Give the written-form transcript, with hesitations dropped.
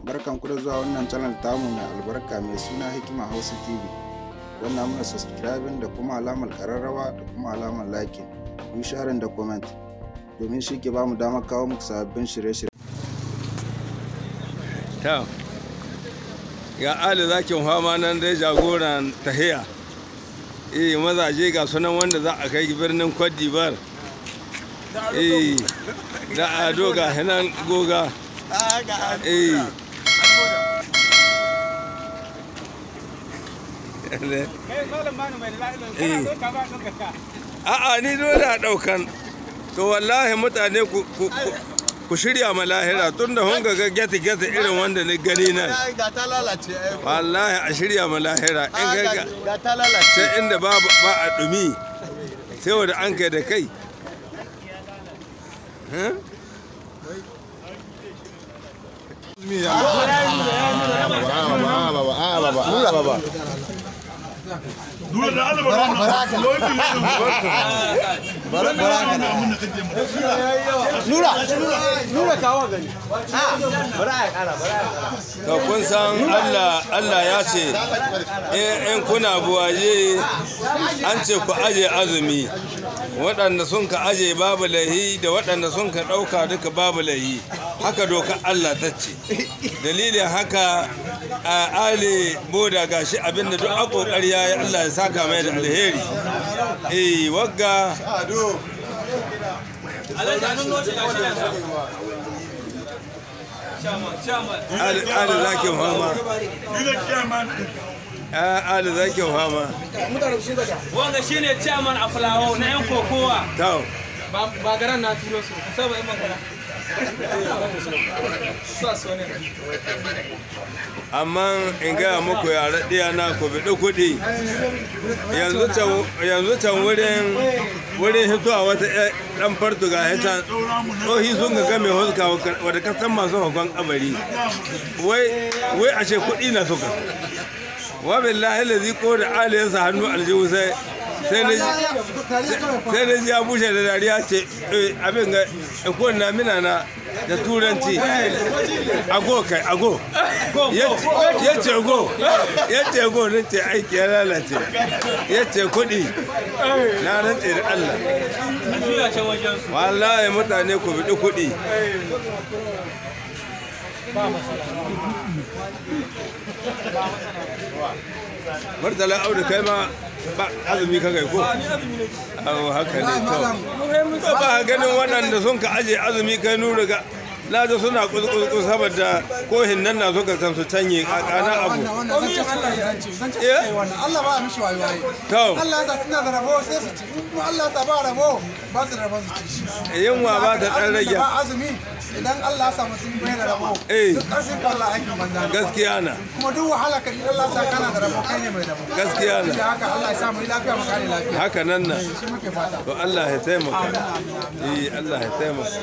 Barkan ku da zuwa wannan channel tamu mai albarka mai suna Hikima Hausa TV. Wannan muna subscribing da kuma alamar kararrawa da kuma alamar liking. Ku sharing da comment domin shi ke bamu damar kawo muku sababbin shirye-shirye. Ta. Ga Ali zakin fama nan dai jagoran tahiya. Eh mazaje ga sunan wanda za a kai birnin Cote d'Ivoire. Eh da ado ga hinan goga. Eh. A'a ni dole a ɗaukan. To wallahi mutane ku shirya ma lahira tun da hunga ga gete gete irin wanda ni gani nan. Ga ta lalace ai. Wallahi a shirya ma lahira in kai ga Ga ta lalace. sai inda ba ba a dumi sai wanda an kai da kai. Nura, Nura kawo gani. To kun san Allah Allah ya ce in kuna buwaye an ce ku aje azumi waɗanda sun ka aje babu lahi da waɗanda sun ka ɗauka duka babu lahi haka doka Allah ta ce dalilin haka a Ali boda gashi abinda duk a kokari yayi Allah ya saka mai da alheri eh wagga Ali Ali zakin fama Ali zakin fama Wanga shine chairman a Fulawo na yan kokowa. to Ba garan na turo su, ku saba yan magana. Su a so ne. Amma in gaya muku yare ɗiya na ku biɗi kuɗi yanzu can wurin hitowa wata ɗan fartuga hita tsohi sun ga game huska wadda kasan masu hukun kabari wai ashe kuɗi na suka wa billahi lazi ko da aliyansa hannu aljihu sai sai na ji ya bushe da dariya ce abin ga ikon na mina na da turanci ago kai ago ya ce go ya ce go na ce aiki ya lalace ya ce kuɗi na rantse da Allah wallahi mutane ku biɗi kuɗi. Murtala Audu kai ma ba azumi ka kai ko? Awo haka ne to. Ba ganin waɗanda sun ka aje azumi kai nuru ga na ji suna kuskus saboda kohin nan na suka san su canye kakana abu. Allah ba mishi wayo wayo. To. Allah ya sa suna da rabo sai su ci. In kuma Allah ya sa ba rabo ba su da rabon su ci shi. Yunwa ba ta ɗan rage. Ba azumi idan Allah ya sa mutum bai da rabo. Eh. Duk ƙarfin ka Allah aikin banza ne. Gaskiya na. Kuma duk wahala ka in Allah ya sa kana da rabo kai ne mai rabo. Gaskiya na. Shi haka Allah ya sa mu yi lafiya mu kare lafiya. Haka nan na. Shi muke fata. To Allah ya taimaka. Eh Allah ya taimaka.